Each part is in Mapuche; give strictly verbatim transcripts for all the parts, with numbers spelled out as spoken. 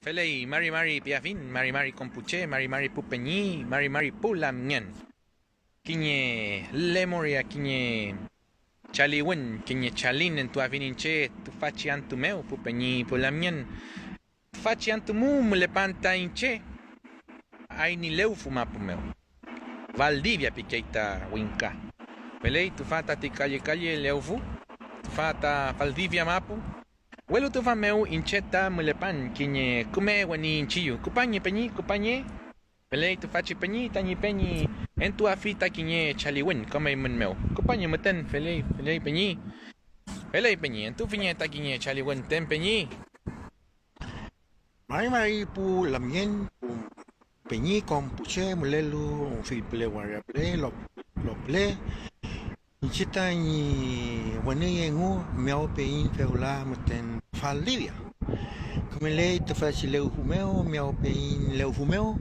Feley, mari mari piafiñ, mari mari kom pu che, mari mari pu peñi, mari mari pu lamngen. Kiñe lemoria, kiñe chaliwün, kiñe chalin entuafiñ iñche tüfachi antü mew, pu peñi, pu lamngen. Tüfachi antü mu mülepan ta iñche Ayni lewfu mapu mew. Valdivia pikey ta wingka. Feley tüfa tati kalle kalle lewfu, tüfa ta Valdivia mapu. Welu tüfa mew iñche ta mülepan kiñe küme weni iñchiyu. Küpange peñi, küpange. Feley tüfachi peñi tañi peñi entuafi ta kiñe chaliwün kom eymün mew. Küpange müten, feley, feley peñi. Feley peñi, entufinge ta kiñe chaliwün ten peñi. Mari mari pu lamngen, pu peñi kom pu che mülelu fill püle, waria püle, lo, lo püle. Iñche tañi wenüy engu miyawpeyiñ fewla müten Valdivia. Kümeley tüfachi lewfu mew, miyawpeyiñ lewfu mew.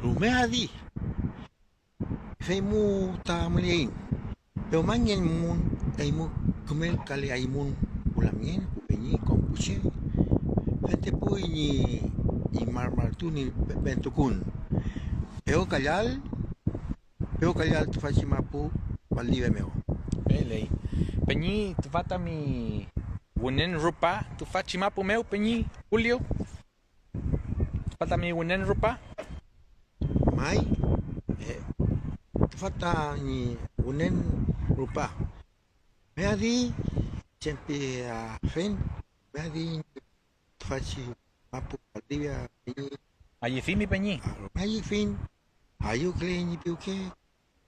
Rume adi. Fey mu ta müleyiñ. Pewmangen mu eymu kümelkaleaymün pu lamngen, pu peñi kom pu che. Fentepuy ñi, ñi marmartun ñi pe-, pentukun. Pewkallal, pewkallal tüfachi mapu Valdivia mew. Feley. Peñi, tüfa tami wünen rupa tüfachi mapu mew, peñi Julio. Tüfa tami wünen rupa. May, eh, tüfa tañi wünen rupa. Meadi chem piafen, meadi tüfachi mapu Valdivia peñi. Ayüfimi peñi. Ayüfin, ayüküley ñi piwke,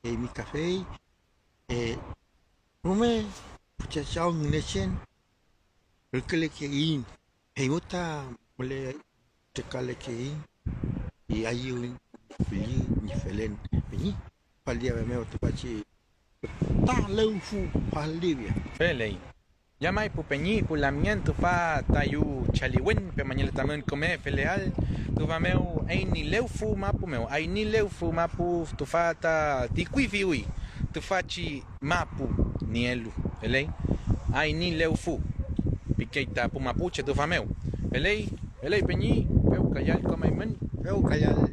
eymi kafey, eh, rume puchachaw Ngünechen ürkülekeiñ. Eymu ta müley trekalekeiñ y ayüwiñ pülli ñi felen peñi Valdivia mew tüfachi ta lewfu Valdivia. Feley. Llamay pu peñi, pu lamngen, tüfa tayu chaliwün, pemañele tamün küme feleael tüfa mew, eyni lewfu mapu mew, ayni lewfu mapu tüfa ta ti kuyfi üy tüfachi mapu nielu, feley, ayni lewfu, pikey ta pu mapuche tüfa mew. Feley, feley peñi, pewkallal kom eymün. Pewkallal